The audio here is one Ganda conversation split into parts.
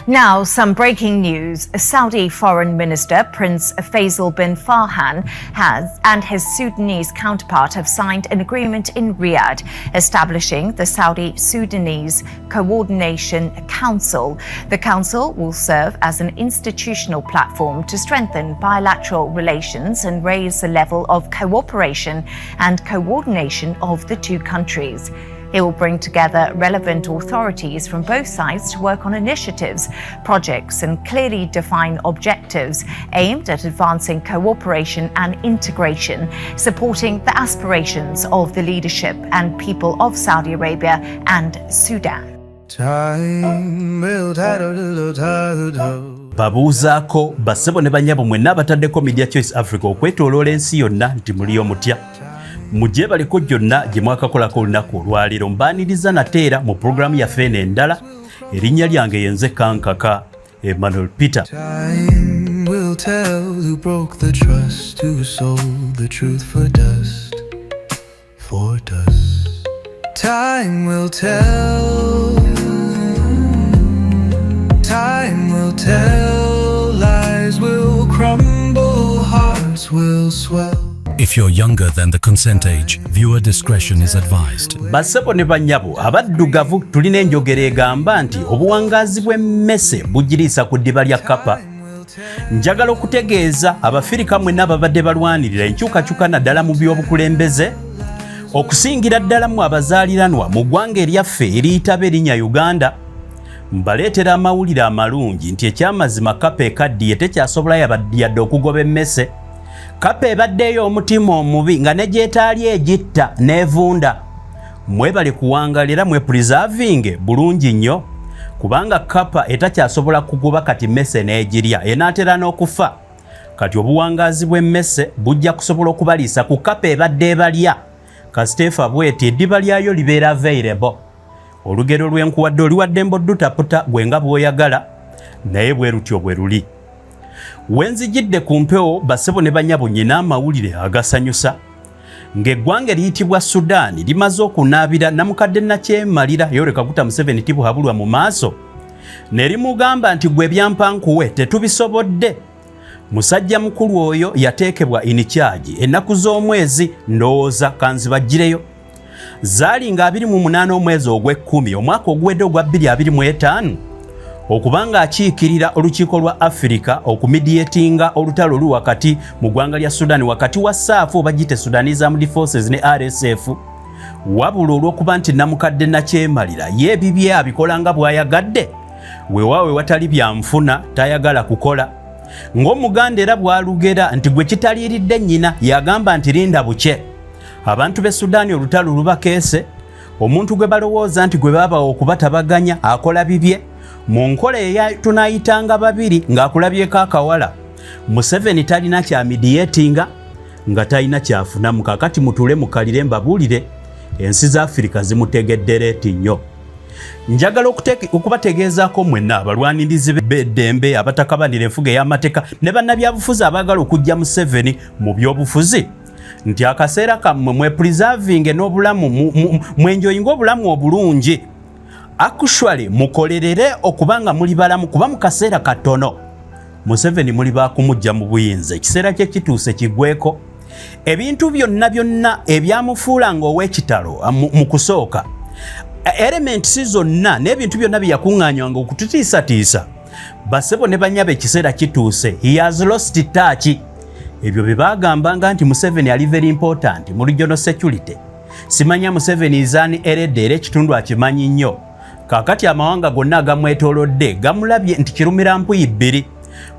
Now, some breaking news. Saudi Foreign Minister Prince Faisal bin Farhan has and his Sudanese counterpart have signed an agreement in Riyadh establishing the Saudi Sudanese Coordination Council. The council will serve as an institutional platform to strengthen bilateral relations and raise the level of cooperation and coordination of the two countries. It will bring together relevant authorities from both sides to work on initiatives, projects, and clearly define objectives aimed at advancing cooperation and integration, supporting the aspirations of the leadership and people of Saudi Arabia and Sudan. Time will tell. Babuuzaako bassebo ne bannyabo mwenna abataddeko Media Choice Africa okwetooloola ensi yonna nti muliyo mutya. Mugyebaleko gyonna gye mwakakolako olunaku olwaleero. Mbaaniriza nate era mu pulogulaamu yaffe eno endala. Erinnya lyange yenze Kankaka Emmanuel Peter. Time will tell who broke the trust, who sold the truth for dust, for dust. Time will tell. Time will tell. Lies will crumble, hearts will swell. If you're younger than the consent age, viewer discretion is advised. Bassebo ne bannyabo abaddugavu, tulina enjogera egamba nti obuwangaazi bw'emmese bugiriisa ku ddiba lya kapa. Njagala okutegeeza Abafirika mwenna ababadde balwanirira enkyukakyuka, naddala mu by'obukulembeze, okusingira ddala mu abazaaliranwa mu ggwanga eryaffe eriyitaba erinnya Uganda, mbaleetera amawulire amalungi nti ekyamazima kapa ekaddiye tekyasobola yadde okugoba emmese. Kapa ebaddeeyo omutima omubi nga ne gyetaali egitta n'evunda. Mwebale kuwangalira era mwepreservinge bulungi nnyo, kubanga kapa etakyasobola kugoba kati mmese n'egirya enaatera n'okufa. Kati obuwangaazi bw'emmese bujja kusobola okubaliisa ku kapa ebadde ebalya. Kasiteefa bweti eddiba lyayo libeera available. Olugero lw'enkuwadde oliwadde mbodutaputa gwe nga bw'oyagala, naye bwe lutyo bwe luli. Wenzijidde ku mpewo, bassebo ne banyabo, nyina amawulire agasanyusa ng'eggwanga eriyitibwa Sudaani limaze okunaabira namukadde nakyemalira Yoweri Kaguta Museveni tibuhabulwa mu maaso ne limugamba nti gwe ebyampankuwe tetubisobodde. Musajja mukulu oyo yateekebwa in charge ennaku z'omwezi, ndowooza kanzibaggireyo, zaali nga 28 omwezi ogw'ekkumi omwaka oguwedde ogwa 2025, okuba nga akiikirira olukiiko lwa Afirika okumediatinga olutalo oluli wakati mu ggwanga lya Sudan, wakati wa SAF oba gite Sudanese Armed Forces ne RSF. Wabula olw'okuba nti namukadde nakyemalira ye ebibye abikola nga bw'ayagadde, weewaawe watali byanfuna tayagala kukola, ng'Omuganda era bw'alugera nti gwe kitaliiridde nnyina yagamba nti linda bukye. Abantu b'e Sudaani olutalo lubakeese. Omuntu gwe balowooza nti gwe babawa okubatabaganya akola bibye mu nkola eya tunaayitanga babiri ng'akulabyeko akawala. Museveni talina kya mediatinga nga talina kyafunamu. Kakati mutule mukalire mbabuulire, ensi za Afirika zimutegedde late nnyo. Njagala okubategeezaako mwenna abalwanirizi b'eddembe, abatakabanira enfuga ey'amateeka ne bannabyabufuzi abaagala okujja Museveni mu byobufuzi nti akaseera kammwe mwepreservinge n'obulamu, mwenjoyinga obulamu obulungi. Actually mukolerere okuba nga muli balamu, kuba mu kaseera katono Museveni muli bakumujja mu buyinza. Ekiseera kye kituuse kigweko. Ebintu byonna byonna ebyamufuula ng'ow'ekitalo mu kusooka, elements zonna n'ebintu byonna bye yakuŋŋaanywanga okututiisatiisa, basebo ne banyaba, ekiseera kituuse, he has lost touch. Ebyo bye baagambanga nti Museveni ali very important mu regional security, simanya Museveni is an elder era ekitundu akimanyi nnyo. Kaakati amawanga gonna agamwetoolodde gamulabye nti kirumira mpuyi bbiri.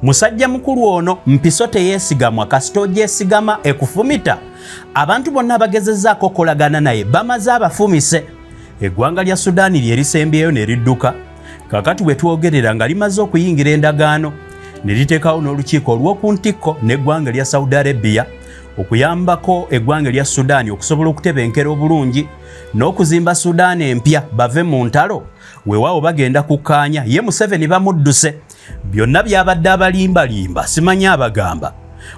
Musajja mukulu ono mpiso teyeesigamwa, kasita ogyesigama ekufumita. Abantu bonna abagezezzaako okukolagana naye bamaze abafumise. Eggwanga lya Sudaani lye lisembyeyo ne lidduka. Kaakati bwe twogerera nga limaze okuyingira endagaano ne liteekawo n'olukiiko olw'oku ntikko n'eggwanga lya Saudi Arabia okuyambako eggwanga lya Sudaani okusobola okutebenkera obulungi n'okuzimba Sudaani empya, bave mu ntalo. Weewaawo bagenda kukkaanya. Ye Museveni bamudduse, byonna byabadde abalimbalimba, simanyi abagamba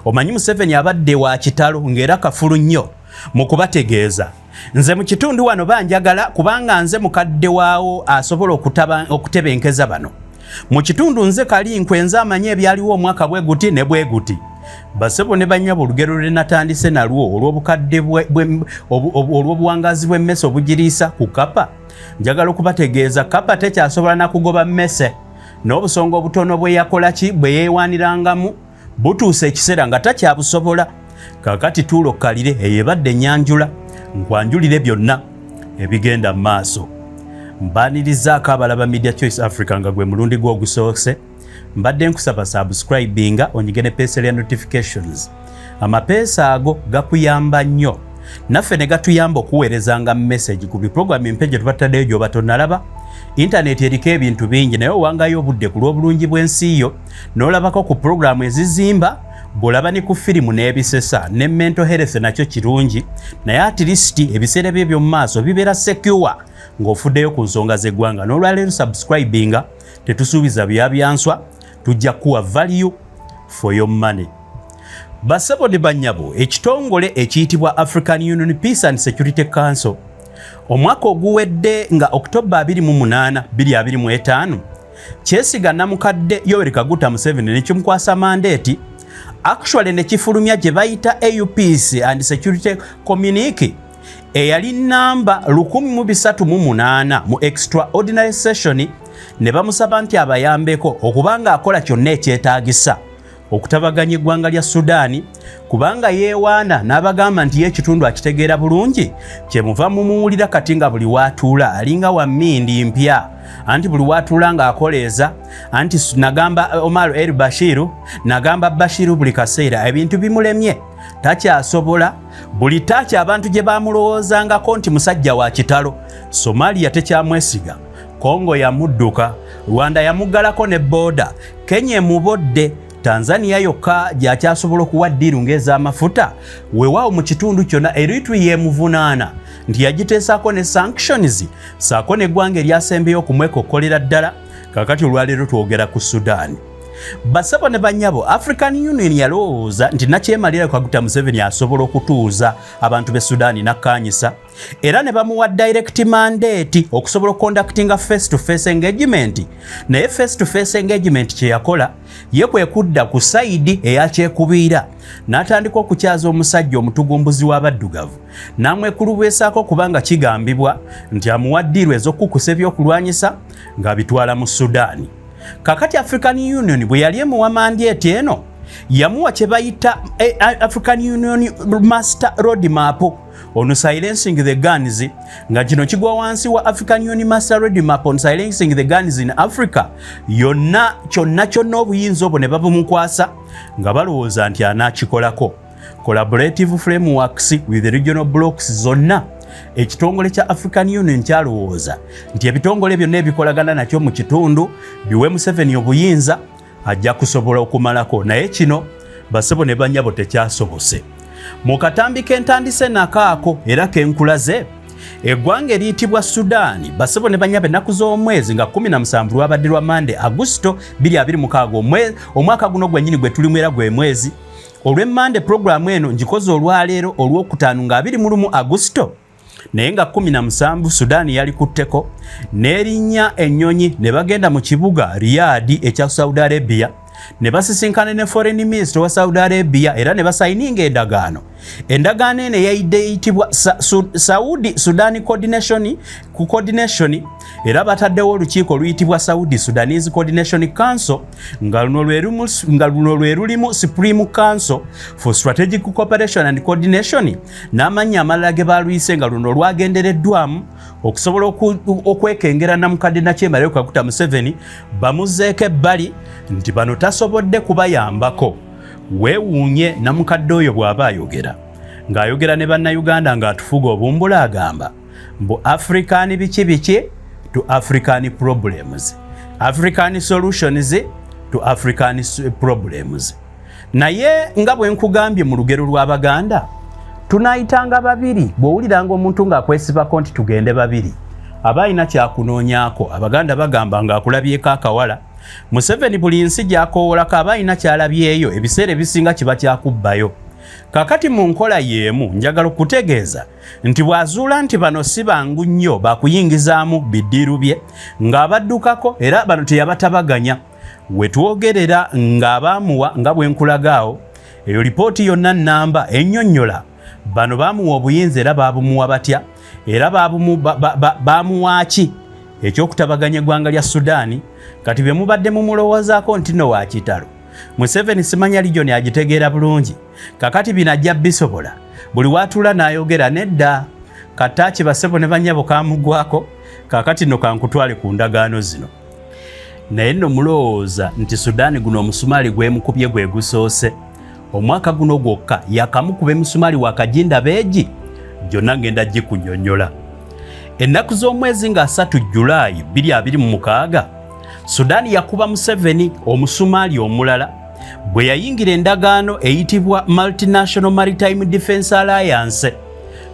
omanyi Museveni abadde wa kitalo ng'era kafulu nnyo mu kubategeeza nze mu kitundu wano banjagala kubanga nze mukadde waawo asobola okutebenkeza bano. Mu kitundu nze kalinkwe nze amanyi ebyaliwo omwaka bwe guti ne bwe guti. Basebo ne bannyabo, olugero lwe natandise nalwo olw'obukadde olw'obuwangaazi bw'emmese obugiriisa ku kapa, njagala okubategeeza kapa tekyasobola nakugoba mmese. N'obusonga obutono bwe yakola ki, bwe yeewanirangamu, butuuse ekiseera nga takyabusobola. Kakati tuula okkalire, eyo ebadde ennyanjula, nkwanjulire byonna ebigenda mu maaso. Mbaanirizaako abalaba Media Choice Africa nga gwe mulundi gwe ogusoose. Mbadde nkusaba subscribinga, onyige ne peesa lya notifications. Amapeesa ago gakuyamba nnyo naffe ne gatuyamba okuweerezanga message ku biprogramu empya gye tubataddeyo gy'oba tonnalaba. Intaneti eriko ebintu bingi, naye owangayo obudde ku lw'obulungi bw'ensi yo n'olabako ku puroguramu ezizimba. Bw'olaba ne ku firimu n'ebisesa ne mental health nakyo kirungi, naye at least ebiseera bye eby'omu maaso bibeera secure ng'ofuddeyo ku nsonga z'eggwanga. N'olwaleero subscribinga, tetusuubiza byabyanswa, tujja kuwa value for your money. Basebo ne bannyabo, ekitongole ekiyitibwa African Union Peace and Security Council, omwaka oguwedde nga Oktoba 28 2025, kyesiga namukadde Yoweri Kaguta Museveni ne kimukwasa mandate. Actually ne kifulumya gye bayita AU Peace and Security Communique eyali namba 1308 mu extraordinary session, ne bamusaba nti abayambeko okubanga akola kyonna ekyetaagisa okutabaganya eggwanga lya Sudaani, kubanga yeewaana n'abagamba nti ye ekitundu akitegeera bulungi. Kyemuva mumuwulira kati nga buli waatuula alinga wa mmindi mpya, anti buli waatuula ng'akoleeza anti nagamba Omar El Bashiru, nagamba Bashiru buli kaseera. Ebintu bimulemye, takyasobola. Buli taaki abantu gye bamulowoozangako nti musajja wa kitalo, Somalia tekyamwesiga, Kongo yamudduka, Rwanda yamuggalako ne border, Kenya emubodde, Tanzania yokka gyakyasobola okuwa deal ng'ez'amafuta. Weewaawo mu kitundu kyonna Eritrea yemuvunaana nti yagiteesaako ne sanctions, saako n'eggwanga eryasembyeyo okumwekokkolera ddala. Kakati olwaleero twogera ku Sudaani. Basabo ne banyabo, African Union yalowooza nti nakyemalira Kaguta Museveni asobola okutuuza abantu b'e Sudaani nakkaanyisa, era ne bamuwa direct mandate okusobola okuconductinga face to face engagement. Naye face to face engagement kye yakola ye kwe kudda ku side eyakyekubiira n'atandika okukyaza omusajja omutugumbuzi w'abaddugavu n'amwekulubwesaako, kubanga kigambibwa nti amuwa deal ez'okukusa ebyokulwanyisa ng'abitwala mu Sudaani. Kakati African Union bwe yali emuwa mandate eno, yamuwa kye bayita African Union Master Roadmap on Silencing the Guns, nga kino kigwa wansi wa African Union Master Roadmap on Silencing the Guns in Africa. Yonna kyonna kyonna obuyinza obwo ne babumukwasa nga balowooza nti anaakikolako collaborative frameworks with the regional blocks zonna. Ekitongole kya African Union kyalowooza nti ebitongole byonna ebikolagana nakyo mu kitundu biwe Museveni obuyinza, ajja kusobola okumalako. Naye kino, basebo ne banyabo, tekyasobose. Mu katambi kentandise nakaako era kenkulaze, eggwanga eriyitibwa Sudaani, basebo ne banyabo, ennaku z'omwezi nga 17 lwabadde lwa Mande, Agusito 2026, omwaka guno gwennyini gwe tulimu era gwe mwezi olw'emmande. Puroguramu eno ngikoze olwaleero olwokutaano nga 21 Agusito, naye nga 17 Sudaani yali kutteko n'erinnya ennyonyi ne bagenda mu kibuga Riyadi ekya Saudi Arabia ne basisinkana ne foreign minister wa Saudi Arabia, era ne basayininga endagaano. Endagaano eno eyayidde eyitibwa Saudi Sudan Coordination ku coordination, era bataddewo olukiiko oluyitibwa Saudi Sudanese Coordination Council, nga luno lwe lulimu Supreme Council for Strategic Cooperation and Coordination n'amannya amalala ge baluyise, nga luno lwagendereddwamu okusobola okwekengera namukadde nakyemalayo Kaguta Museveni bamuzeeko ebbali nti bano tasobodde kubayambako. Weewuunye namukadde oyo bw'aba ayogera ng'ayogera ne Bannayuganda ng'atufuga obumbula, agamba mbu African biki biki to African problems, African solutions to African problems. Naye nga bwe nkugambye mu lugero lw'Abaganda, tunaayitanga babiri. Bw'owuliranga omuntu ng'akwesibako nti tugende babiri, aba alina kyakunoonyaako. Abaganda bagamba ng'akulabyeko akawala. Museveni buli nsi gy'akoowolako aba alina kyalabyeyo, ebiseera ebisinga kiba kyakubbayo. Kakati mu nkola y'emu njagala okutegeeza nti bw'azuula nti bano si bangu nnyo bakuyingizaamu biddiiru bye ng'abaddukako, era bano teyabatabaganya. We twogerera ng'abaamuwa nga bwe nkulaga awo, eyo lipooti yonna nnamba ennyonnyola bano baamuwa obuyinza era baabumuwa batya, era baamuwa ki ekyokutabaganya eggwanga lya Sudaani. Kati bye mubadde mumulowoozaako nti no wa kitalo, Museveni simanya lijoni agitegeera bulungi. Kakati bino ajja bisobola buli watuula n'ayogera nedda kataaki. Basebo ne banyabo, kamugwako. Kakati nno kankutwale ku ndagaano zino. Naye nno mulowooza nti Sudaani guno omusumaali gwemukubye gwe gusoose? Omwaka guno gwokka yakamukuba emisumaali wakajinda beegi gyonna ngenda gikunyonnyola. Ennaku z'omwezi nga 3 Julaayi 2026, Sudaani yakuba Museveni omusumaali omulala bwe yayingira endagaano eyitibwa Multinational Maritime Defense Alliance.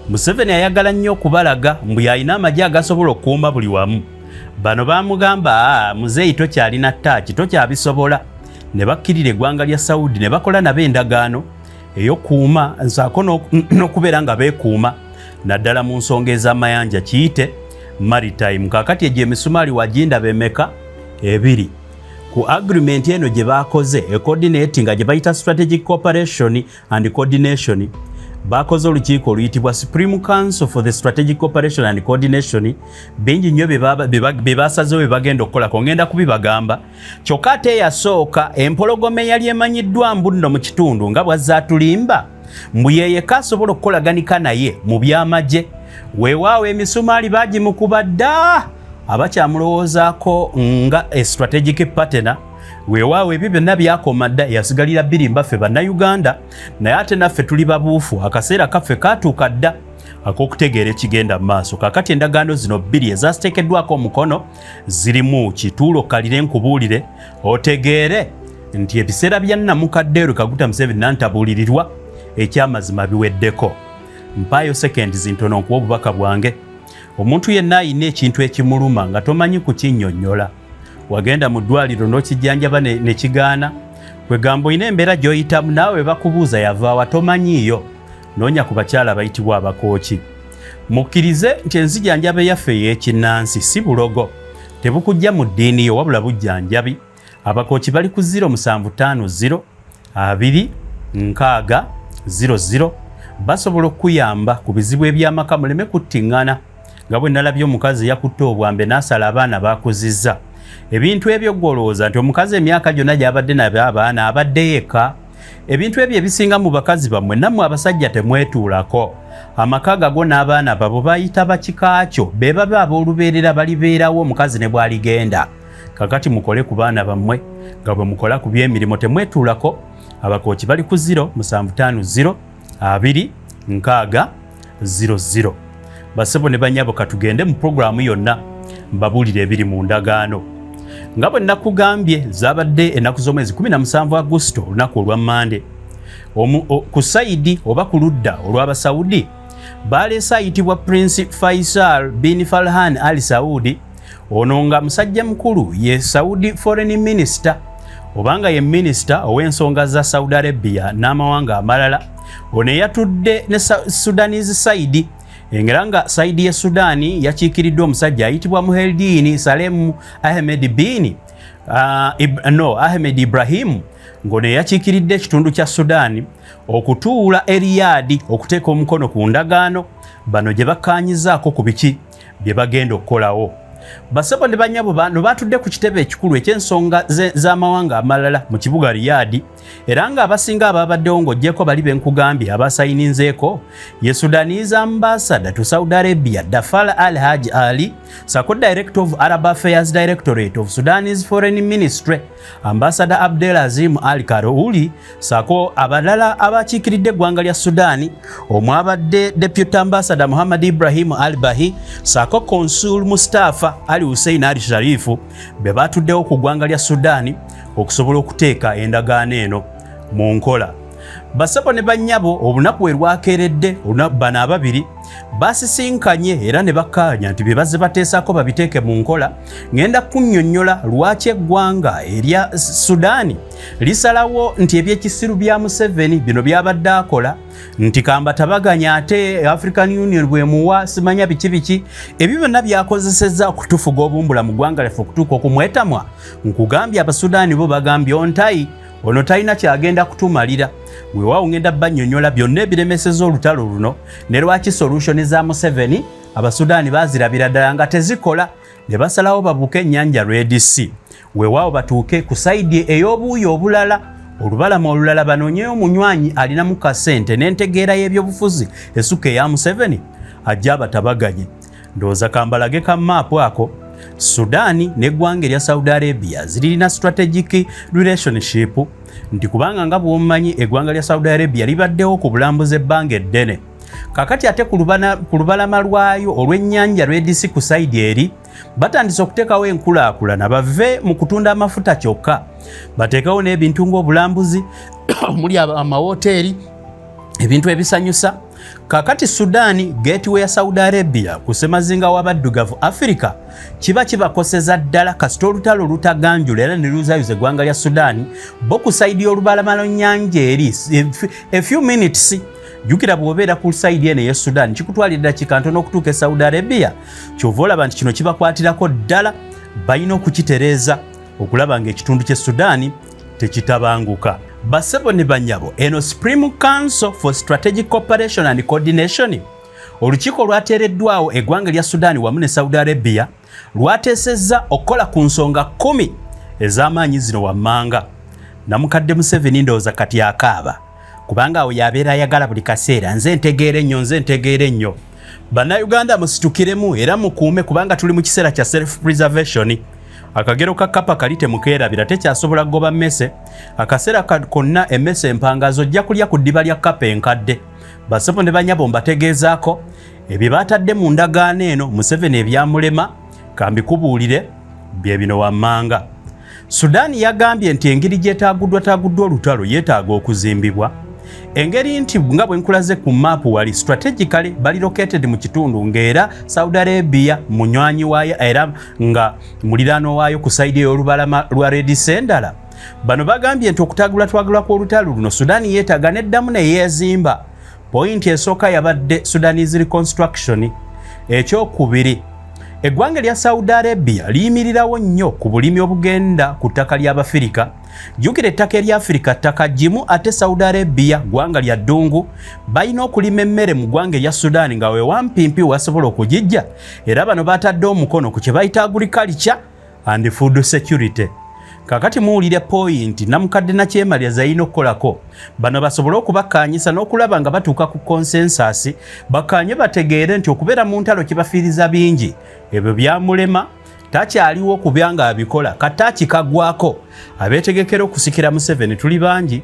Museveni ayagala nnyo okubalaga mbu yalina amagye agasobola okukuuma buli wamu. Bano bamugamba, "Aa, muzeeyi, tokyalina taaki, tokyabisobola," ne bakkirira eggwanga lya Saudi ne bakola nabo endagaano ey'okuuma nsaako n'okubeera nga beekuuma naddala mu nsonga ez'amayanja, kiyite maritime. Kaakati egyo emisumaali wagindaba emeka? Ebiri. Ku agreement eno gye bakoze ecoordinate nga gye bayita strategic cooperation and coordination, bakoze olukiiko oluyitibwa Supreme Council for the Strategic Cooperation and Coordination. Bingi nnyo bye basazeewo bye bagenda okukolako, ngenda kubibagamba. Kyokka ate eyasooka empologoma eyali emanyiddwa mbu nno mu kitundu nga bwazzaatulimba mbu yeyeka asobola okukolaganika naye mu byamagye, weewaawo emisumaali bagimukuba dda, abakyamulowoozaako nga a strategic partner. Weewaawo ebyo byonna byakoma dda, yasigalira bbiri mbaffe Bannayuganda. Naye ate naffe tuli babuufu, akaseera kaffe katuuka dda ak'okutegeera ekigenda mu maaso. Kaakati endagaano zino bbiri ezaziteekeddwako omukono zirimu kituulo kalire nkubuulire otegeere nti ebiseera bya nnamukadde Yoweri Kaguta Museveni nantabuulirirwa ekyamazima biweddeko. Mpaayo sekendi zintono nkuwa obubaka bwange. Omuntu yenna ayina ekintu ekimuluma nga tomanyi kukinnyonnyola, wagenda mu ddwaliro n'okijjanjaba ne kigaana, kwegamba olina embeera gy'oyitamu naawe bakubuuza yavaawa tomanyiiyo, noonya ku bakyala abayitibwa abakooki. Mukkirize nti enzijanjaba eyaffe ey'ekinnansi si bulogo, tebukujja mu ddiini yo, wabula bujjanjabi. Abakooki bali ku 0750 2 6 00, basobola okukuyamba ku bizibu eby'amaka muleme kuttiŋŋana, nga bwe nalabye omukazi yakutte obwambe n'asala abaana bakuzizza. Ebintu ebyo gw'olowooza nti omukazi emyaka gyonna gy'abadde nabo abaana abadde yekka. Ebintu ebyo ebisinga mu bakazi bammwe, nammwe abasajja temwetuulako. Amaka gago n'abaana babo bayita bakika kyo, be baba ab'olubeerera, balibeerawo omukazi ne bw'aligenda. Kakati mukole ku baana bammwe nga bwe mukola ku by'emirimu, temwetuulako. Abakooki bali ku 0750 2 6 00. Basebo ne banyabo, katugende mu puroguramu yonna mbabuulire ebiri mu ndagaano. Nga bwe nakugambye, zabadde ennaku z'omwezi 17 Agusto, olunaku olwa Mande. Ku side oba ku ludda olw'Abasawudi baleese ayitibwa Prince Faisal bin Farhan Al Saudi. Ono nga musajja mukulu, ye Saudi foreign minister, obanga ye minisita ow'ensonga za Saudi Arabia n'amawanga amalala. Ono eyatudde ne Sudanese side, era nga side ye Sudaani yakiikiriddwa omusajja ayitibwa Muheldini Salemu Ahmed bin no Ahmed Ibrahim, ng'ono yakiikiridde ekitundu kya Sudaani okutuula e Riyaadi okuteeka omukono ku ndagaano bano gye bakkaanyizaako ku biki bye bagenda okukolawo. Basebo ne banyabo, bano batudde ku kitebe ekikulu eky'ensonga z'amawanga amalala mu kibuga Riyaadi, era ng'abasinga ababaddewo ng'oggyeko bali benkugambye abasayininzeeko ye Sudanese ambassador to Saudi Arabia Dafal Al Haj Ali, sako director of Arab Affairs Directorate of Sudanese Foreign Ministry Ambassador Abdel Azim Al Karouli, sako abalala abakiikiridde eggwanga lya Sudaani omwabadde deputy ambassador Muhammad Ibrahim Al Bahi, sako consul Mustafa Ali Hussein Ali Sharifu, be batuddewo ku ggwanga lya Sudaani okusobola okuteeka endagaano eno mu nkola. Basabo ne bannyabo, olunaku we lwakeeredde, bano ababiri basisinkanye era ne bakkaanya nti bye bazze bateesako babiteeke mu nkola. Ŋŋenda kunnyonnyola lwaki eggwanga erya Sudaani lisalawo nti ebyekisiru bya Museveni bino byabadde akola nti kambatabaganya, ate African Union bwemuwa simanya biki biki, ebyo byonna byakozesezza okutufuga obumbula mu ggwanga lyaffe okutuuka okumwetamwa. Nkugambye, Abasudaani bo bagambye ontayi ono talina kyagenda kutumalira. Weewaawo ngenda bannyonnyola byonna ebiremeseza olutalo luno ne lwaki solution za Museveni Abasudaani baazirabira ddala nga tezikola, ne basalawo babuuke ennyanja Red Sea, weewaawo batuuke ku side ey'obuuyi obulala, olubalama olulala, banoonyeyo omunywanyi alinamu kasente n'entegeera y'ebyobufuzi esukka eya Museveni, ajja abatabaganye. Ndowooza kambalage ka maapu ako. Sudaani n'eggwanga erya Saudi Arabia zirina strategic relationship, nti kubanga nga bw'omumanyi eggwanga lya Saudi Arabia libaddewo ku bulambuzi ebbanga eddene. Kakati ate ku lubalama lwayo olw'ennyanja Red Sea, ku side eri batandise okuteekawo enkulaakulana, bave mu kutunda amafuta kyokka, bateekewo n'ebintu ng'obulambuzi omuli amawoteeri, ebintu ebisanyusa. Kakati Sudaani gateway ya Saudi Arabia ku ssemazinga w'abaddugavu Afirika, kiba kibakoseza ddala kasita olutalo lutaganjula era ne luzayuza eggwanga lya Sudaani. Bo ku side y'olubalama lw'ennyanja eri, a few minutes, jjukira bw'obeera ku side eno ey'e Sudaani kikutwalira ddakiika ntono okutuuka e Saudi Arabia. Kyova olaba nti kino kibakwatirako ddala, balina okukitereeza okulaba ng'ekitundu ky'e Sudaani tekitabanguka. Basebo ne banyabo, eno Supreme Council for Strategic Cooperation and Coordination, olukiiko lwateereddwawo eggwanga lya Sudaani wamu ne Saudi Arabia, lwateesezza okukola ku nsonga 10 ez'amaanyi zino wammanga. Namukadde Museveni ndowooza kati akaaba, kubanga awo yabeera ayagala buli kaseera, "Nze ntegeera ennyo, nze ntegeera ennyo." Bannayuganda, musitukiremu era mukuume, kubanga tuli mu kiseera kya self preservation. Akagero ka kapa kali temukeerabira, tekyasobola kugoba mmese. Akaseera konna emmese empangazo ojja kulya ku ddiba lya kapa enkadde. Basebo ne banyabo, mbategeezaako ebye baatadde mu ndagaano eno Museveni ebyamulema, kambikubuulire bye bino wammanga. Sudaani yagambye nti engeri gyetaaguddwa taaguddwa olutalo, yeetaaga okuzimbibwa engeri nti nga bwe nkulaze ku maapu wali, strategically bali located mu kitundu ng'era Saudi Arabia munywanyi waayo era nga muliraano waayo ku side ey'olubalama lwa Red Sea endala. Bano bagambye nti okutagulatwagulwa kw'olutalo luno, Sudaani yeetaaga neddamu neyeezimba. Point esooka yabadde Sudanese reconstruction. Ekyokubiri, eggwanga lya Saudi Arabia liyimirirawo nnyo ku bulimi obugenda ku ttaka ly'Abafirika. Jjukira ettaka ery'Afirika ttaka gimu, ate Saudi Arabia ggwanga lya ddungu. Balina okulima emmere mu ggwanga erya Sudaani nga wewampimpi wasobola okugijja, era bano batadde omukono ku kye bayita agriculture and food security. Kakati muwulire point namukadde nakyemalya zayina okukolako, bano basobole okubakkaanyisa n'okulaba nga batuuka ku consensus, bakkaanye bategeere nti okubeera mu ntalo kibafiiriza bingi. Ebyo byamulema, takyaliwo kubya nga abikola kata kikagwako. Abeetegekera okusikira Museveni tuli bangi.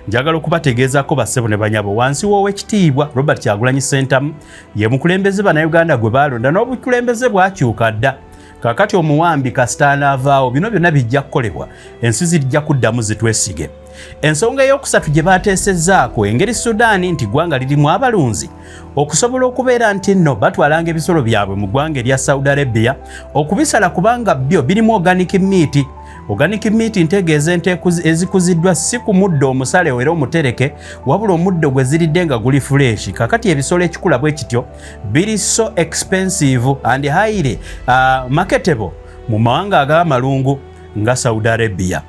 Njagala okubategeezako, bassebo ne banyabo, wansi w'Owekitiibwa Robert Kyagulanyi Sentamu, ye mukulembeze Bannayuganda gwe baalonda, n'obukulembeze bwakyuka dda. Kakati omuwambi kasita anaavaawo, bino byonna bijja kukolebwa, ensi zijja kuddamu zitwesige. Ensonga eyokusatu gye bateesezzaako, engeri Sudaani nti ggwanga lirimu abalunzi, okusobola okubeera nti nno batwalanga ebisolo byabwe mu ggwanga erya Saudi Arabia okubisala, kubanga byo birimu organic meat. Organic meat ntegeeza ente ezikuziddwa si ku muddo omusale era omutereke, wabula omuddo gwe ziridde nga guli fresh. Kakati ebisolo ekikula bwe kityo biri so expensive and highly marketable mu mawanga ag'amalungu nga Saudi Arabia.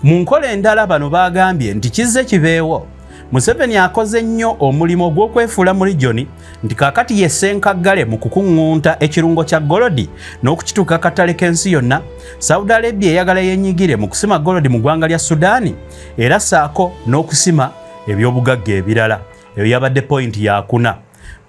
Mu nkola endala, bano bagambye nti kizze kibeewo, Museveni akoze nnyo omulimu ogw'okwefuula mu region nti kaakati ye ssenkaggale mu kukuŋŋunta ekirungo kya golodi n'okukituuka akatale k'ensi yonna. Saudi Arabia eyagala yenyigire mu kusima golodi mu ggwanga lya Sudaani, era saako n'okusima ebyobugagga ebirala. Eyo yabadde point yakuna.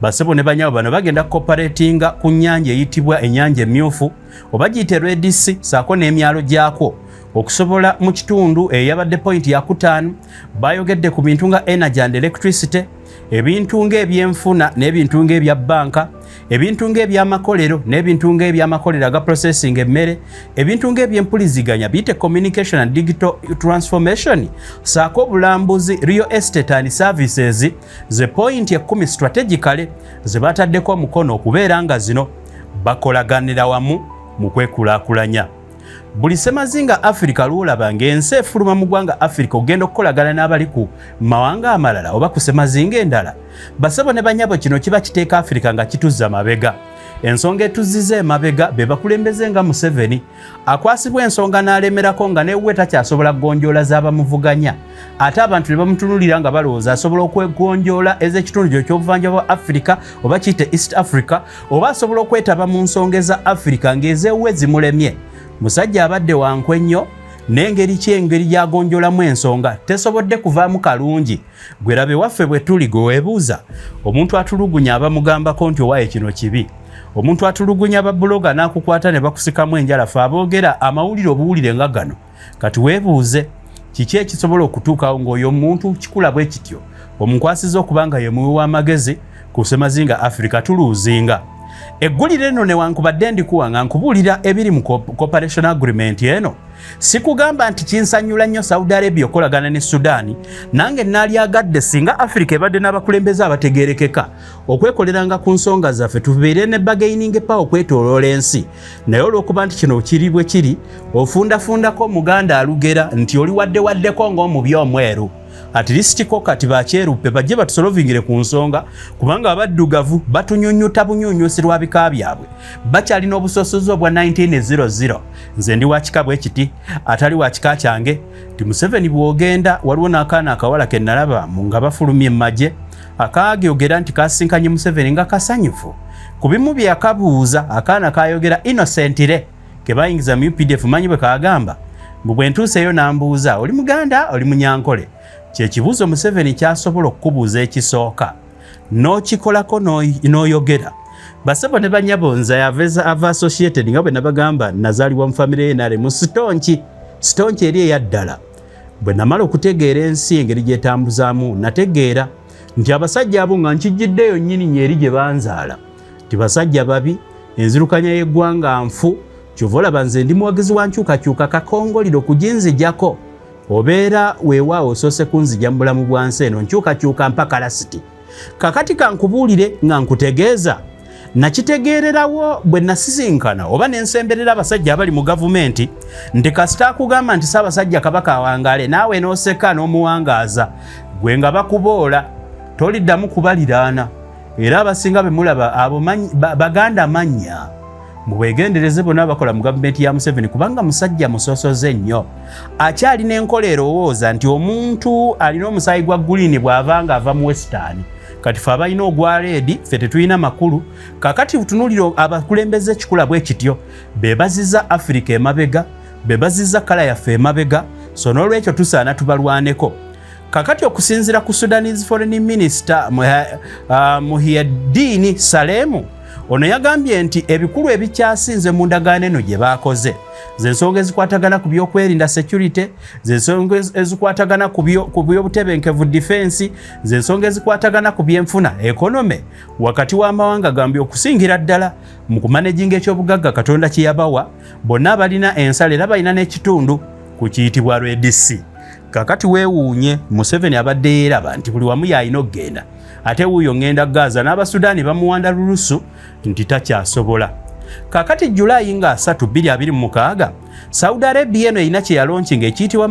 Basebo ne banyabo, bano bagenda cooperatinga ku nnyanja eyitibwa Ennyanja Emyufu, oba giyite Red Sea, saako n'emyalo gyakwo okusobola mu kitundu. Eyo yabadde point yakutaano. Bayogedde ku bintu nga energy and electricity, ebintu ng'ebyenfuna n'ebintu ng'ebya banka. Ebintu ng'ebyamakolero n'ebintu ng'ebyamakolero aga processing emmere, ebintu ng'ebyempuliziganya biyite communication and digital transformation, saako obulambuzi, real estate and services, ze point 10 strategically ze bataddeko omukono okubeera nga zino bakolaganira wamu mu kwekulaakulanya. Buli semazinga Afirika lwolaba ng'ensi efuluma mu ggwanga Afirika okugenda okukolagana n'abali ku mawanga amalala oba ku semazinga endala, basebo ne banyabo, kino kiba kiteeka Afirika nga kituzza mabega. Ensonga etuzziza emabega be bakulembeze nga Museveni, akwasibwa ensonga n'alemerako nga newuwe takyasobola kugonjoola z'abamuvuganya, ate abantu ne bamutunulira nga balowooza asobola okwegonjoola ez'ekitundu kyo ekyobuvanjuba bwa Afirika oba kiyite East Africa, oba asobola okwetaba mu nsonga eza Afirika ng'ezewuwe zimulemye. Musajja abadde wankwe nnyo, n'engeri ki engeri gy'agonjolamu ensonga tesobodde kuvaamu kalungi. Gwe labe waffe bwe tuli, gwe weebuuza omuntu atulugunya abamugambako nti owaaye kino kibi, omuntu atulugunya babuloga n'akukwata ne bakusikamu enjala, fe aboogera amawulire obuwulire nga gano. Kati weebuuze kiki ekisobola okutuukawo ng'oyo omuntu kikula bwe kityo omukwasiza okuba nga ye muwi w'amagezi ku semazinga Afirika. Tuluuzinga eggulire eno newankubadde ndikuwa nga nkubuulira ebiri mu cooperation agreement eno, sikugamba nti kinsanyula nnyo Saudi Arabia okolagana ne Sudaani. Nange naalyagadde singa Afirika ebadde n'abakulembeze abategerekeka okwekoleranga ku nsonga zaffe, tubeere ne bargaining power okwetooloola ensi. Naye olw'okuba nti kino kiri bwe kiri, ofundafundako Omuganda alugera nti oli wadde waddeko ng'omubi omweru. At least ko kati bakyeruppe bajje batusolovingire ku nsonga, kubanga abaddugavu batunyunyuta bunyunyusi lwa bika byabwe, bakyalina obusosozi obwa 1900. Nze ndi wa kika bwe kiti, atali wa kika kyange ti Museveni bw'ogenda. Waliwo n'akaana akawala ke nalaba mu nga bafulumye emmagye akagyogera nti kasinkanye Museveni nga kasanyufu. Ku bimu bye yakabuuza, akaana kayogera innocently ke bayingiza mu UPDF, manyi bwe kagamba mbu bwe ntuuseeyo n'ambuuza, "Oli Muganda, oli Munyankole?" Kyekibuuzo Museveni kyasobola okukubuuza ekisooka n'okikolako n'oyogera. Basebo ne banyabo, nze ava associated nga bwe nabagamba, nazaalibwa mu famire ye mu sitonki sitonki eri eyaddala. Bwe namala okutegeera ensi engeri gyetambuzaamu, nategeera nti abasajja abo nga nkijjiddeeyo nnyini nyo eri gye banzaala nti basajja babi, enzirukanya y'eggwanga nfu. Kyova olaba nze ndi muwagizi wa nkyukakyuka. Kakongoliro kuginzijako obeera weewaawo osoose kunzija mu bulamu bwa nsi eno, nkyukakyuka mpaka last. Kakati kankubuulire nga nkutegeeza, nakitegeererawo bwe nasisinkana oba nensemberera abasajja abali mu gavumenti nti kasita akugamba nti Ssaabasajja Kabaka awangaale, naawe n'oseka n'omuwangaaza, gwe nga bakuboola toliddamu kubaliraana. Era abasinga be mulaba abo baganda mannya, mubwegendereze bonna bakola mu gavumenti ya Museveni, kubanga musajja musosoze nnyo, akyalina enkola erowooza nti omuntu alina omusaayi gwa green bw'ava nga ava mu Western, kati fe abalina ogwa red ffe tetulina makulu. Kakati tutunulire abakulembeze ekikula bwe kityo, be baziza Afirika emabega, be baziza colour yaffe emabega. So n'olwekyo tusaana tubalwaneko. Kakati okusinziira ku Sudanese foreign minister Muhiyadini Salemu, ono yagambye nti ebikulu ebikyasinze mu ndagaano eno gye baakoze zensonga ezikwatagana ku byokwerinda, security, zensonga ezikwatagana ku byobutebenkevu, defense, zensonga ezikwatagana ku byenfuna, economy, wakati w'amawanga gambye, okusingira ddala mu kumanaginga ekyobugagga Katonda kye yabawa. Bonna abalina ensala era balina n'ekitundu ku kiyitibwa Red Sea. Kakati weewuunye Museveni abadde yeeraba nti buli wamu yalina okugenda, ate wuuyo ŋŋenda Gaza, n'Abasudaani bamuwanda lulusu nti takyasobola. Kakati Julayi nga 3 2026, Saudi Arabia eno erina kye yalaunchinga ekiyitibwa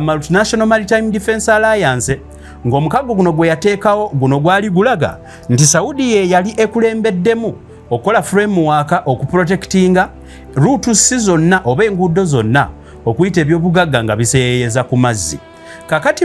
Multinational Maritime Defense Alliance, ng'omukago guno gwe yateekawo guno gwali gulaga nti Saudi ye yali ekulembeddemu okukola framework okuprotectinga routes zonna oba enguudo zonna okuyita ebyobugagga nga biseeyeeyeza ku mazzi. Kakati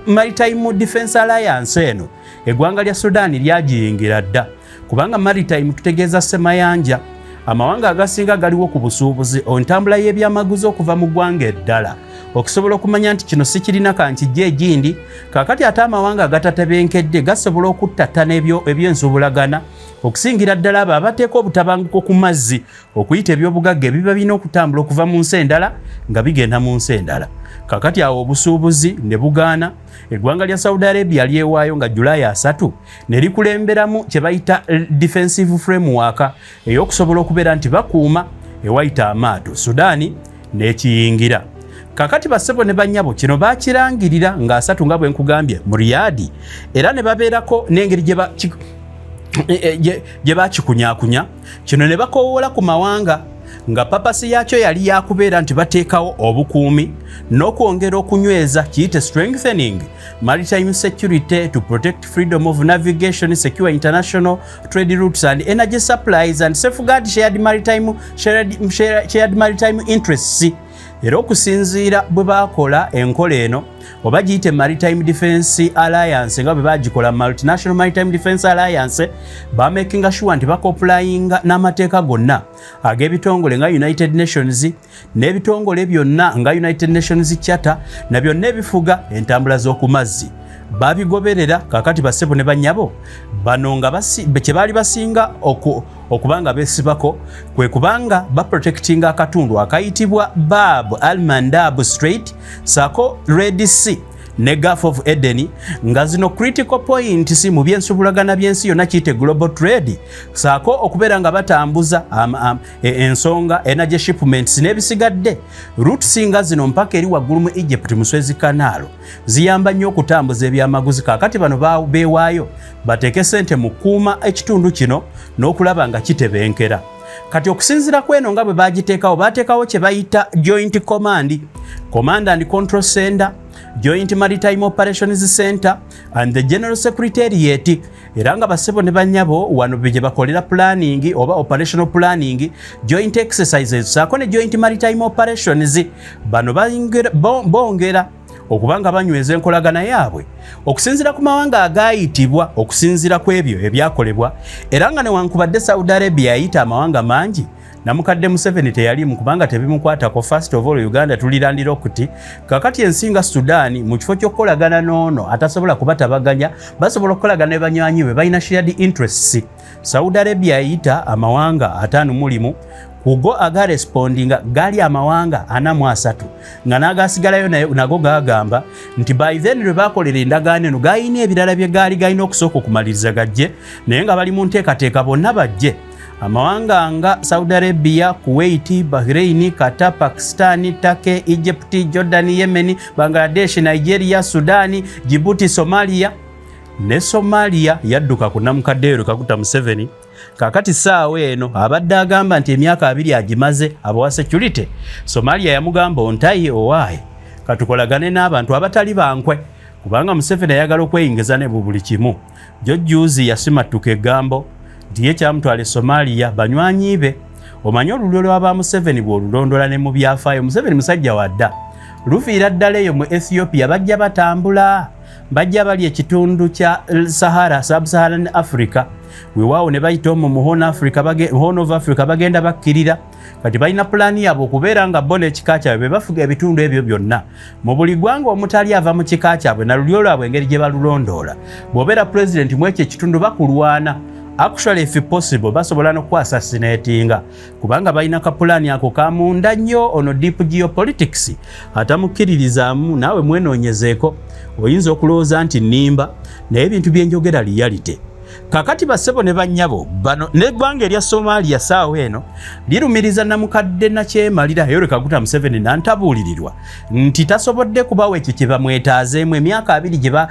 Maritime Defense Alliance eno eggwanga lya Sudaani lyagiyingira dda, kubanga maritime tutegeeza ssemayanja. Amawanga agasinga galiwo ku busuubuzi, entambula y'ebyamaguzi okuva mu ggwanga eddala, okusobola okumanya nti kino sikirina kankijja egindi. Kakati ate amawanga agatatebenkedde gasobola okuttattana ebyensuubulagana, okusingira ddala abo abateeka obutabanguko ku mazzi okuyita ebyobugagga ebiba birina okutambula okuva mu nsi endala nga bigenda mu nsi endala. Kakati awo obusuubuzi ne bugaana. Eggwanga lya Saudi Arabia lyewaayo nga Julayi 3 ne likulemberamu kye bayita defensive framework ey'okusobola okubeera nti bakuuma ewayita amaato, Sudaani n'ekiyingira. Kakati bassebo ne bannyabo, kino bakirangirira nga 3 nga bwe nkugambye mu Riyadi, era ne babeerako n'engeri gye bakikunyakunya kino ne bakowoola ku mawanga, nga purpose yakyo yali yakubeera nti bateekawo obukuumi n'okwongera okunyweza, kiyite strengthening maritime security to protect freedom of navigation, secure international trade routes and energy supplies, and safeguard shared maritime interests. Era okusinziira bwe baakola enkola eno, oba giyite Maritime Defense Alliance, nga bwe bagikola Multinational Maritime Defense Alliance, bamakinga sure nti bacomplyinga n'amateeka gonna ag'ebitongole nga United Nations n'ebitongole byonna nga United Nations Charter na byonna ebifuga entambula z'oku mazzi babigoberera. Kakati bassebo ne bannyabo, bano nga kye baali basinga okuba nga beesibako kwe kubanga baprotectinga akatundu akayitibwa Bab al Mandab Strait saako Red Sea ne Gulf of Aden, nga zino critical points mu byensuubulagana by'ensi yonna, kiyite global trade, saako okubeera nga batambuza ensonga energy shipments n'ebisigadde. Routes nga zino mpaka eri waggulu mu Egypt mu Suez Canal ziyamba nnyo okutambuza ebyamaguzi. Kaakati bano beewaayo bateeke sente mu kukuuma ekitundu kino n'okulaba nga kitebenkera. Kati okusinziira ku eno nga bwe bagiteekawo, bateekawo kye bayita joint command and control center, joint maritime operations center and the general secretariat. Era nga bassebo ne bannyabo, wano gye bakolera planning oba operational planning, joint exercises saako ne joint maritime operations. Bano bongera okuba nga banyweza enkolagana yaabwe okusinziira ku mawanga agayitibwa, okusinziira ku ebyo ebyakolebwa. Era nga newankubadde Saudi Arabia yayita amawanga mangi, namukadde Museveni teyalimu kubanga tebimukwatako. First of all, Uganda tulilandira okuti kakati ensi nga Sudaani, mu kifo ky'okukolagana n'ono atasobola kubatabaganya, basobola okukolagana ne banywanyi be balina shared interests. Saudi Arabia yayita amawanga 50 mulimu kugo agarespondinga gali amawanga 43, nga n'agasigalayo nago gagamba nti by then lwe bakolera endagaano eno gayina ebirala bye gaali galina okusooka okumaliriza gajje, naye nga bali mu nteekateeka bonna bajje. Amawanga nga Saudi Arabia, Kuwait, Bahrain, Qatar, Pakistan, Turkey, Egypt, Jordan, Yemen, Bangladesh, Nigeria, Sudan, Djibouti, Somalia. Ne Somalia yadduka ku namukadde Yoweri Kaguta Museveni. Kakati saawa eno abadde agamba nti emyaka 20 agimaze abawa security, Somalia yamugamba ontayi owaaye katukolagane n'abantu abatali bankwe, kubanga Museveni ayagala okweyingiza ne buli kimu. Jojjuuzi yasimattuka eggambo nti ye kyamutwala e Somalia banywanyi be. Omanye olulyo lwaba Museveni bw'olulondola ne mu byafaayo, Museveni musajja wadda luviira ddala eyo mu Ethiopia, bajja batambula, bajja bali ekitundu kya Sahara, Sub-Saharan Africa, weewaawo ne bayita omwo mu Horn of Africa, bagenda bakkirira. Kati balina pulaani yaabwe okubeera nga bo n'ekika kyabwe be bafuga ebitundu ebyo byonna. Mu buli ggwanga omutali ava mu kika kyabwe na lulyo lwabwe, engeri gye balulondoola, bw'obeera pulezidenti mu ekyo ekitundu bakulwana. Actually, if possible, basobola n'okuassassinatinga, kubanga balina kapulaani ako kamunda nnyo. Ono deep geopolitics atamukkiririzaamu, naawe mwenoonyezeeko, oyinza okulowooza nti nnimba, naye ebintu byenjogera reality. Kakati bassebo ne bannyabo, bano n'eggwanga erya Somalia saawa eno lirumiriza namukadde nakyemalira Yoweri Kaguta Museveni nantabuulirirwa nti tasobodde kubawa ekyo kye bamwetaazeemu emyaka 20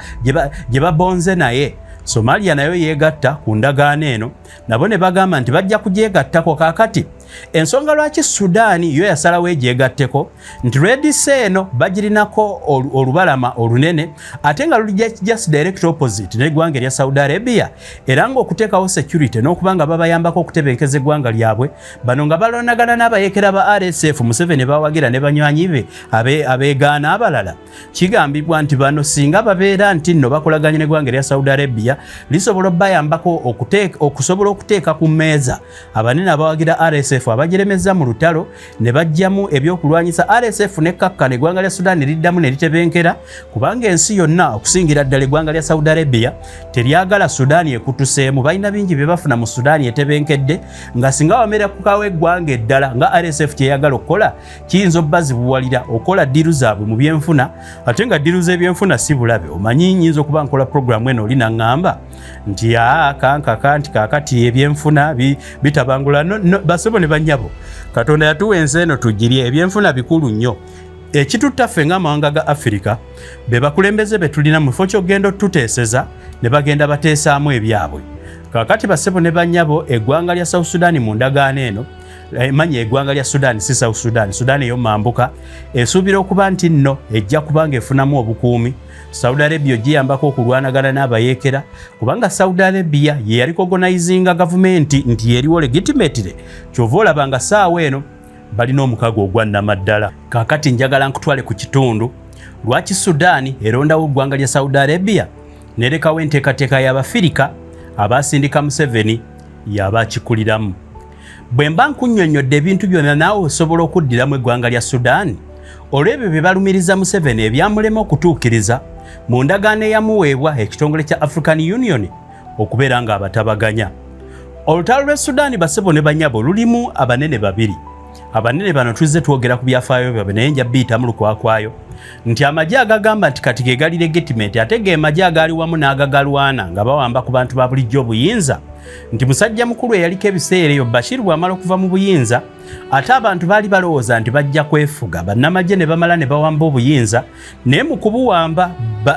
gye babonze. Naye Somalia nayo yeegatta ku ndagaano eno, nabo ne bagamba nti bajja kugyegattako. Kaakati ensonga lwaki Sudaani yo yasalawo egyegatteko nti Red Sea eno bagirinako olubalama olunene, ate nga luli just direct opposite n'eggwanga erya Saudi Arabia, era ng'okuteekawo security n'okuba nga babayambako okutebenkeza eggwanga lyabwe, bano nga balwanagana n'abayeekera ba RSF Museveni bawagira ne banywanyi be abeegaana abalala. Kigambibwa nti bano singa babeera nti nno bakolaganye n'eggwanga erya Saudi Arabia, lisobola okubayambako okusobola okuteeka ku mmeeza abanene abawagira RSF. RSF abagiremezza mu lutalo ne baggyamu ebyokulwanyisa RSF nekkakkana eggwanga lya Sudan liddamu ne litebenkera kubanga ensi yonna okusingira ddala eggwanga lya Saudi Arabia teryagala Sudan ekutuseemu. Balina bingi bye bafuna mu Sudan etebenkedde nga singa wamerekukawo eggwanga eddala nga RSF kyeyagala okukola kiyinza obbazibuwalira okukola ddiiru zaabwe mu byenfuna, ate nga ddiiru z'ebyenfuna si bulabe. Omanyi nyinza okuba nkola puroguramu eno oli naŋŋamba nti aa kankaka nti kaakati ebyenfuna bitabangula. No, no, basebo ne bannyabo, Katonda yatuwa ensi eno tugirye. Ebyenfuna bikulu nnyo. Ekitutta ffe ng'amawanga ga Afirika be bakulembeze be tulina, mu kifo ky'okugenda otuteeseza ne bagenda bateesaamu ebyabwe. Kaakati basebo ne bannyabo, eggwanga lya South Sudan mu ndagaano eno, manya eggwanga lya Sudan, si South Sudan, Sudan ey'omambuka, esuubira okuba nti nno ejja kuba ng'efunamu obukuumi. Saudi Arabia ogiyambako okulwanagana n'abayeekera, kubanga Saudi Arabia ye yali recognizinga gavumenti nti yeriwo legitimately. Kyova olaba nga saawa eno balina omukago ogwa nnamaddala. Kaakati njagala nkutwale ku kitundu lwaki Sudan erondawo eggwanga lya Saudi Arabia nerekawo enteekateeka y'Abafirika abasindika Museveni yaba akikuliramu. Bwe mba nkunnyonnyodde ebintu byonna, naawe osobola okuddiramu eggwanga lya Sudan olw'ebyo bye balumiriza Museveni ebyamulema okutuukiriza mu ndagaano eyamuweebwa ekitongole kya African Union okubeera ng'abatabaganya. Olutalo lw'e Sudan, basebo ne banyabo, lulimu abanene babiri. Abanene bano tuzze twogera ku byafaayo byabwe, naye nja biyitamu lukwakwayo nti amagye agagamba nti kati ge gali legitimate, ate ge magye agaali wamu n'agagalwana nga bawamba ku bantu ba bulijjo obuyinza, nti musajja mukulu eyaliko ebiseera eyo Bashir bw'amala okuva mu buyinza, ate abantu baali balowooza nti bajja kwefuga, bannamagye ne bamala ne bawamba obuyinza. Naye mu kubuwamba,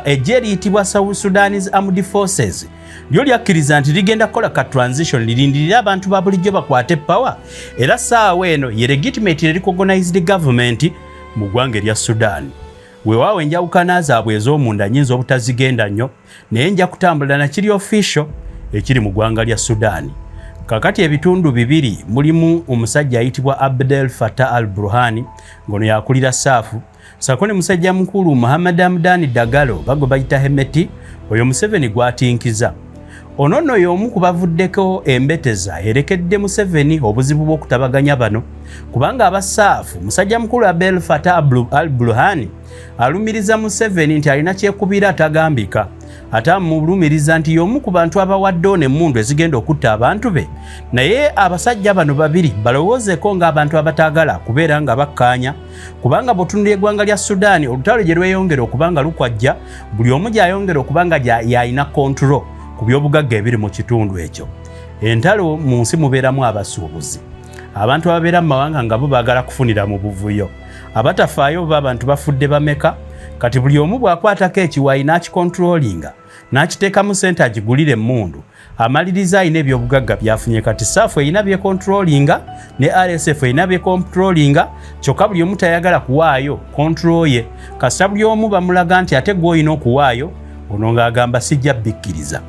eggye eriyitibwa South Sudanese Armed Forces lyo lyakkiriza nti ligenda kukola ka transition, lirindirire abantu ba bulijjo bakwate power, era saawa eno ye legitimate recognized government mu ggwanga erya Sudan. Weewaawo enjawukana zaabwe ez'omunda nyinza obutazigenda nnyo, naye nja kutambula nakiri official ekiri mu ggwanga lya Sudan. Kakati ebitundu bibiri mulimu omusajja ayitibwa Abdel Fattah al Burhani, ngono yakulira SAF, sako ne musajja mukulu Muhammad Hamdani Dagalo bagwe bayita Hemeti, oyo Museveni gwatinkiza. Ono nno y'omu ku bavuddeko embeteza erekedde Museveni obuzibu bw'okutabaganya bano, kubanga abasaafu musajja mukulu Abdel Fattah al Burhani alumiriza Museveni nti alina kyekubira atagambika, ate amulumiriza nti y'omu ku bantu abawadde ono emmundu ezigenda okutta abantu be. Naye abasajja bano babiri balowoozeeko ng'abantu abataagala kubeera nga bakkaanya, kubanga bw'otunulira eggwanga lya Sudaani, olutalo gye lweyongera okuba nga lukwajja, buli omu gy'ayongera okuba nga y'alina control ku byobugagga ebiri mu kitundu ekyo. Entalo mu nsi mubeeramu abasuubuzi, abantu ababeera mu mawanga nga bo baagala kufunira mu buvuyo, abatafaayo oba abantu bafudde bameka. Kati buli omu bw'akwatako ekiwayi n'akikontrolinga n'akiteekamu sente agigulira emmundu, amaliriza alina ebyobugagga byafunye. Kati SAF erina byekontrolinga ne RSF erina byekontrolinga, kyokka buli omu tayagala kuwaayo control ye. Kasita buli omu bamulaga nti ate gwe olina okuwaayo, ono ng'agamba sijja bikkiriza.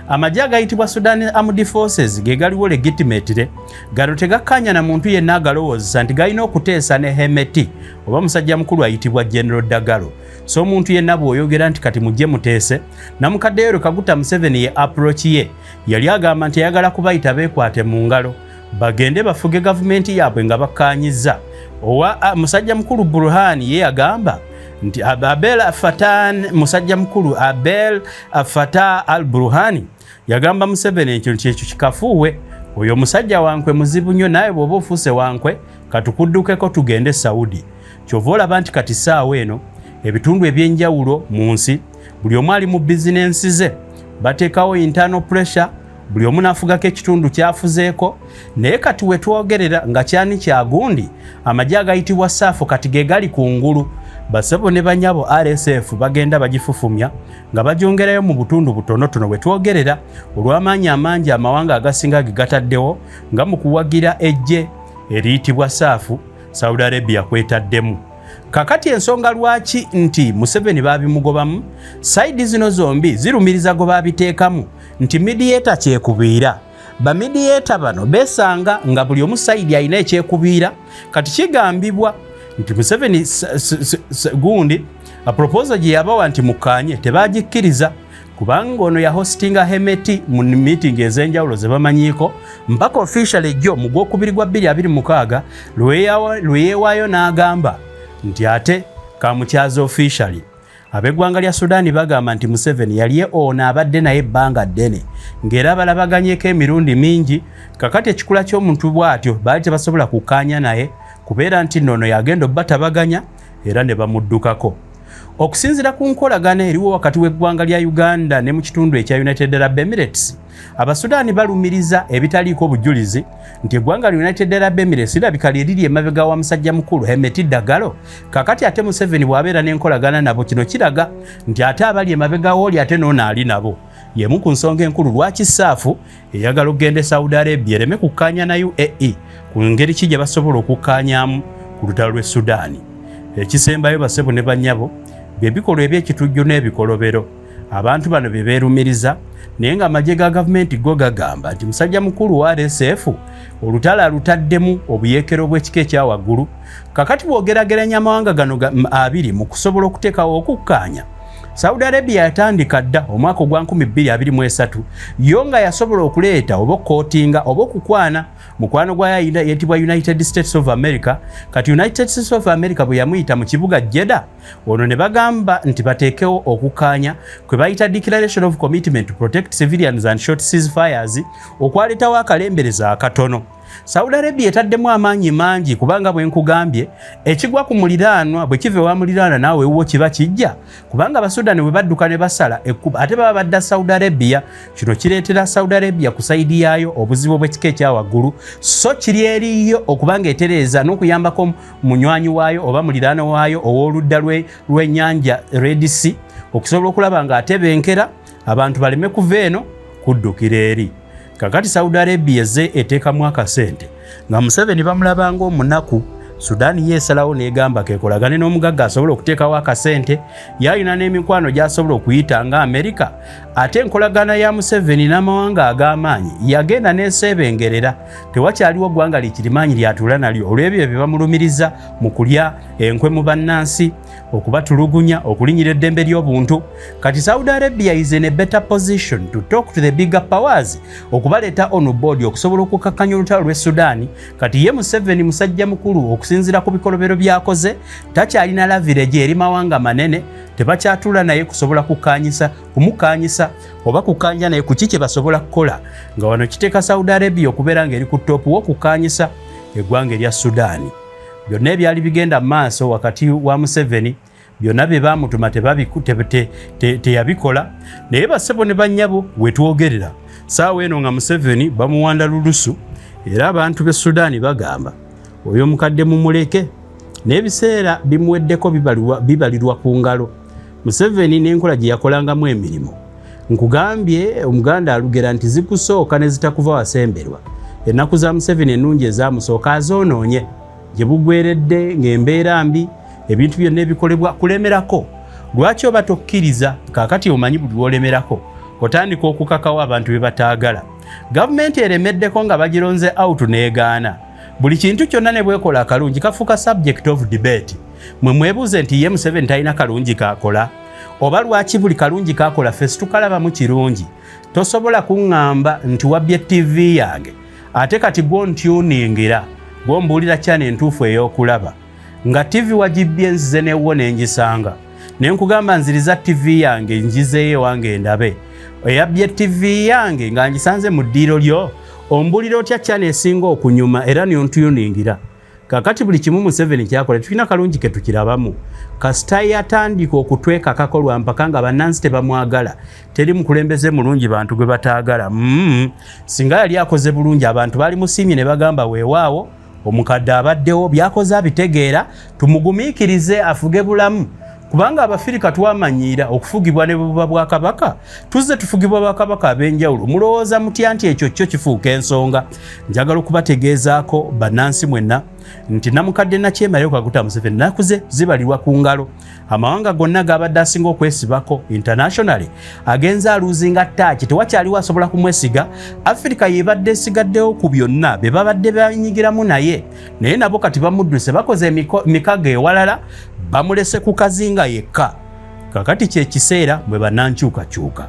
Amagye agayitibwa Sudan Armed Forces ge galiwo legitimately, gano tegakkaanya na muntu yenna agalowoozesa nti galina okuteesa ne Hemeti oba musajja mukulu ayitibwa General Dagalo. So omuntu yenna bw'oyogera nti kati mujje muteese namukadde Yoweri Kaguta Museveni, ye approach ye yali agamba nti ayagala kubayita beekwate mu ngalo bagende bafuge gavumenti yaabwe nga bakkaanyizza. Owa musajja mukulu Burhani ye yagamba nti Abel Fatan, musajja mukulu Abel Fatah al Burhani yagamba Museveni ekyo nti ekyo kikafuuwe, oyo omusajja wankwe muzibu nnyo, naye bw'oba ofuuse wankwe katukuddukeko tugende Saudi. Kyova olaba nti kati saawa eno ebitundu ebyenjawulo mu nsi buli omu ali mu bizinensi ze, bateekawo internal pressure, buli omu n'afugako ekitundu kyafuzeeko. Naye kati wetwogerera nga kyani kyagundi, amagye agayitibwa SAF kati ge gali ku ngulu. Basebo ne banyabo, RSF bagenda bagifufumya nga bagyongerayo mu butundu butonotono. Wetwogerera olw'amaanyi amangi amawanga agasinga ge gataddewo nga mu kuwagira eggye eriyitibwa SAF, Saudi Arabia kwetaddemu. Kakati ensonga lwaki nti Museveni babimugobamu, side zino zombi zirumiriza gwe babiteekamu nti mediator kyekubiira. Ba mediator bano besanga nga buli omu side alina ekyekubiira. Kati kigambibwa nti Museveni gundi proposal gye yabawa nti mukkaanye tebagikkiriza. Kubanga ono yahostinga Hemeti mu meeting ez'enjawulo ze bamanyiiko mpaka official ejjo mu gwokubiri gwa 2026 lwe yeewaayo n'agamba nti ate kamukyaza officially. Ab'eggwanga lya Sudaani bagamba nti Museveni yali ono abadde naye ebbanga ddene, ng'era balabaganyeko emirundi mingi. Kakati ekikula ky'omuntu bw'atyo baali tebasobola kukkaanya naye, kubeera nti nnono yagenda obbatabaganya, era ne bamuddukako. Okusinziira ku nkolagana eriwo wakati w'eggwanga lya Uganda ne mu kitundu ekya United Arab Emirates, Abasudaani balumiriza ebitaliiko obujulizi nti eggwanga lya United Arab Emirates lirabika lye liri emabega wa musajja mukulu Hemeti Dagalo. Kakati ate Museveni bw'abeera n'enkolagana nabo, kino kiraga nti ate abali emabega wooli ate n'ono ali nabo. Y'emu ku nsonga enkulu lwaki SAF eyagala okugenda e Saudi Arabia ereme kukkaanya na UAE ku ngeri ki gye basobola okukkaanyaamu ku lutalo lw'e Sudaani. Ekisembayo, basebo ne bannyabo, bye bikolwa eby'ekitujju n'ebikolobero abantu bano bye beerumiriza, naye ng'amagye ga gavumenti go gagamba nti musajja mukulu wa RSF olutalo alutaddemu obuyeekero bw'ekika ekya waggulu. Kakati bw'ogerageranya amawanga gano abiri mu kusobola okuteekawo okukkaanya, Saudi Arabia yatandika dda omwaka ogwa 2023, yo nga yasobola okuleeta oba okukootinga oba okukwana mukwano gwa yayitibwa United States of America. Kati United States of America bwe yamuyita mu kibuga Jeddah, ono ne bagamba nti bateekewo okukkaanya kwe bayita Declaration of Commitment to Protect Civilians and Short Ceasefires, okwaleetawo akalembereza akatono. Saudi Arabia etaddemu amaanyi mangi, kubanga bwe nkugambye, ekigwa ku muliraanwa bwe kiva ewa muliraanwa naawe ewuwo kiba kijja, kubanga Abasudani bwe badduka ne basala ekkuba ate baba badda Saudi Arabia. Kino kireetera Saudi Arabia ku side yaayo obuzibu bw'ekika ekya waggulu, so kiri eriyo okubanga etereeza n'okuyambako munywanyi waayo oba muliraano waayo ow'oludda lw'ennyanja Red Sea, okusobola okulaba ng'atebenkera abantu baleme kuva eno kuddukira eri. Kakati Saudi Arabia ezze eteekamu akasente nga Museveni bamulaba ng'omunaku. Sudaani yeesalawo n'egamba kekolagane n'omugagga asobola okuteekawo akasente, yalina n'emikwano gy'asobola okuyita nga Amerika. Ate enkolagana ya Museveni n'amawanga ag'amaanyi yagenda n'eseebengerera, tewakyaliwo ggwanga likirimaanyi lyatuula nalyo olw'ebyo bye bamulumiriza mu kulya enkwe mu bannansi, okubatulugunya, okulinyira eddembe ly'obuntu. Kati Saudi Arabia is in a better position to talk to the bigger powers okubaleeta on board okusobola okukakkanya olutalo lw'e Sudaani. Kati ye Museveni musajja mukulu, okusinziira ku bikolobero by'akoze, takyalina leverage eri mawanga manene, tebakyatuula naye kusobola kukkaanyisa, kumukkaanyisa oba kukkanya naye ku ki kye basobola kukola, nga wano kiteeka Saudi Arabia okubeera ng'eri ku top w'okukkaanyisa eggwanga erya Sudaani. Byonna ebyali bigenda mu maaso wakati wa Museveni, byonna bye baamutuma teyabikola. Naye bassebo ne bannyabo, wetwogerera saawa eno nga Museveni bamuwanda lulusu, era abantu b'e Sudaani bagamba oyo omukadde mumuleke, n'ebiseera bimuweddeko, bibalirwa ku ngalo. Museveni n'enkola gye yakolangamu emirimu, nkugambye, Omuganda alugera nti zikusooka ne zitakuva wasemberwa. Ennaku za Museveni ennungi ezamusooka azoonoonye gye bugweredde ng'embeera mbi, ebintu byonna ebikolebwa kulemerako. Lwaki oba tokkiriza? Kaakati omanyi buli lw'olemerako otandika okukakawo abantu be bataagala. Gavumenti eremeddeko nga bagironze out n'egaana buli kintu kyonna, ne bwekola akalungi kafuuka subject of debate. Mwe mwebuuze nti ye Museveni talina kalungi kakola, oba lwaki buli kalungi kakola ffe situkalabamu kirungi? Tosobola kuŋŋamba nti wabbye TV yange, ate kati gwontuningira, gwombuulira channel entuufu ey'okulaba nga TV wagibbye. Nzize newwo nengisanga, ne nkugamba nziriza TV yange ngizeeyo ewange endabe. Eyabbye TV yange nga ngisanze mu ddiiro lyo, ombulira otya channel esinga okunyuma era nontuningira? Kakati buli kimu Museveni kyakola tulina kalungi ke tukirabamu. Kasita yatandika okutwekakako lwampaka nga bannansi tebamwagala. Teri mukulembeze mulungi bantu gwe bataagala. Singa yali akoze bulungi, abantu baali musiimye ne bagamba weewaawo, omukadde abaddewo byakoze abitegeera, tumugumiikirize afuge bulamu, kubanga Abafirika twamanyiira okufugibwa ne buba bwakabaka, tuzze tufugibwa bakabaka ab'enjawulo. Mulowooza mutya nti ekyo kyo kifuuka ensonga? Njagala okubategeezaako bannansi mwenna nti namukadde Nakyemaliro Kaguta Museveni nakuze zibalirwa ku ngalo. Amawanga gonna gabadde asinga okwesibako internationally agenze alosinga touch, tewakyaliwo asobola kumwesiga. Afirika yebadde esigaddewo ku byonna be babadde banyigiramu naye, naye nabo kati bamudduse, bakoze emikago ewalala, bamulese ku kazinga yekka. Kakati kyekiseera mwe bannankyukakyuka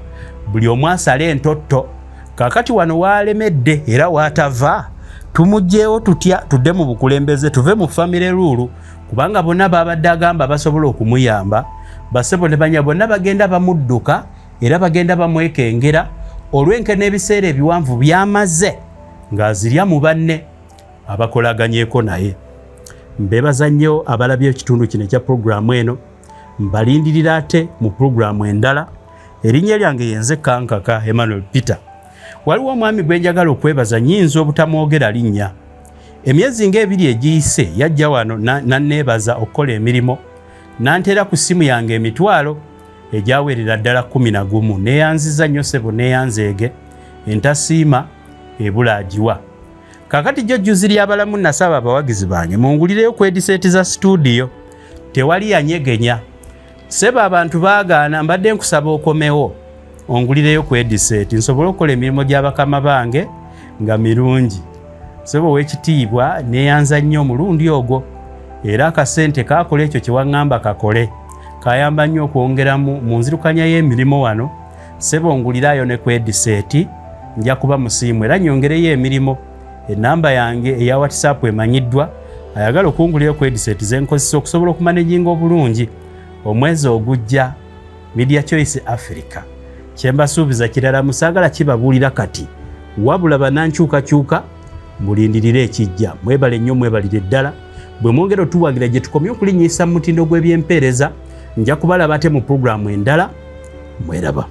buli omu asale entotto. Kakati wano waalemedde era waatava, tumuggyewo tutya tudde mu bukulembeze, tuve mu famire rule, kubanga bonna babadde agamba basobola okumuyamba, basebo ne banya bonna bagenda bamudduka era bagenda bamwekengera olw'enkena ebiseera ebiwanvu byamaze ng'azirya mu banne abakolaganyeeko naye. Mbebaza nnyo abalabye ekitundu kino ekya pulogulaamu eno, mbalindirira ate mu pulogulaamu endala. Erinnya lyange yenze Kankaka Emmanuel Peter. Waliwo omwami gwe njagala okwebaza, nnyinza obutamwogera linnya. Emyezi ng'ebiri egiyise yajja wano nanneebaza okukola emirimu, nanteera ku ssimu yange emitwalo egyawerera ddala 11. Neeyanziza nnyo ssebo, neeyanzeege, entasiima ebula agiwa. Kakati jjo jjuzi ly'abalamu nasaba abawagizi bange mungulireyo ku headset za situdiyo, tewali yanyegenya. Ssebo abantu baagaana, mbadde nkusaba okomewo ongulireyo ku headset nsobole okukola emirimu gy'abakama bange nga mirungi. Ssebo ow'ekitiibwa, neeyanza nnyo omulundi ogwo, era akasente kaakola ekyo kye waŋŋamba kakole, kayamba nnyo okwongeramu mu nzirukanya y'emirimu wano. Ssebo nguliraayo ne ku headset, nja kuba musiimu era nyongereyo emirimu. Enamba yange eya WhatsApp emanyiddwa, ayagala okungulirayo ku headset zenkozesa okusobola okumanaginga obulungi omwezi ogujja Media Choice Africa. Kyembasuubiza kirala, musaagala kibabuulira kati, wabula banankyukakyuka mulindirire ekijja. Mwebale nnyo, mwebalire ddala bwe mwongera otuwagira gye tukomye okulinnyisa mu mutindo gw'ebyempeereza. Nja kubalaba ate mu pulogulaamu endala. Mweraba.